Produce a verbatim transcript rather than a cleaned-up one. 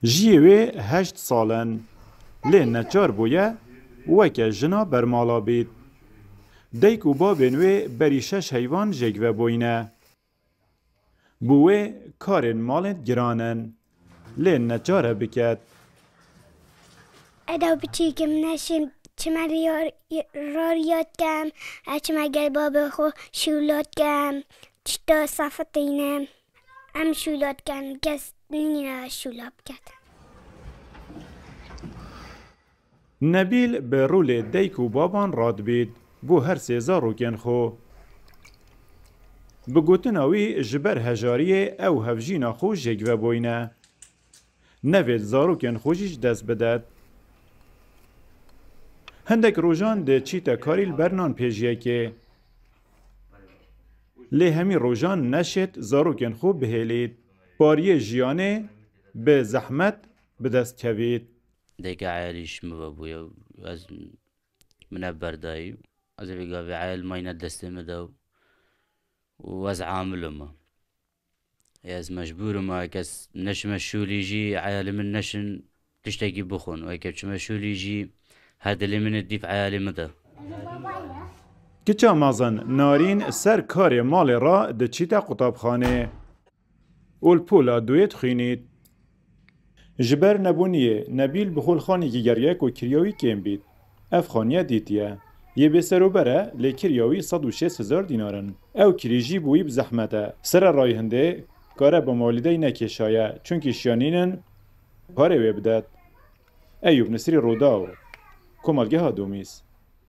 Jiyê wê heşt sal in. Lê neçar bûye weke jina bermala bît. Dayik û babên wê berî şeş heyvan jêkve bûyne. Bo wê karên malê giran in. Lê neçar e biket. Edaw biçîkim neşim çime riyar-, rariya dikem, e çime gel babê xwe şûla dikem, tişta sefitînim. Em şûla dikem, kes nîne şûla biket. Nebîl bi rolê dayik û baban radibît bo her sê zarokên xwe. Bi gotina wî ji ber hejariyê ew hevjîna xwe jêkve bûyne. Nevêt zarokên xwe jî ji dest bidet. Hindek rojan diçîte karî li ber nan pêjiyekê. Lê hemî rojan neşêt zarokên xwe bihêlît. Pariyê jiyanê bi zehmet bi dest kevît. Dayika eyalî ji min ve bûye û ez min ev berdayî. Ez ê vê gavê eyal mayîne destê min de û ez amil im. Ez mecbûr im, eke ez neşime şûlî jî eyalê min neşin tiştekî bixwin. Eke çime şûlî jî her dilê min ê dîf eyalê min de. Kiça mezin Narîn ser karê malê re diçîte qutabxanê û li pola duyê dixwînît. Ji ber nebûniyê Nebîl bi xwe li xanekî geriye ku kiriya wî kêm bît. Ev xaniye dîtiye. Yê bêserober e, lê kiriya wî sed û şêst hezar dînar in. Ew kirî jî bo wî bi zehmet e. Sererayî hindê kare bi malîdeyî nekêşaye, çunkî şiya nînin parê wê bidet. Eyûb Nisrî, Rûdaw, Komelgeha Domîs.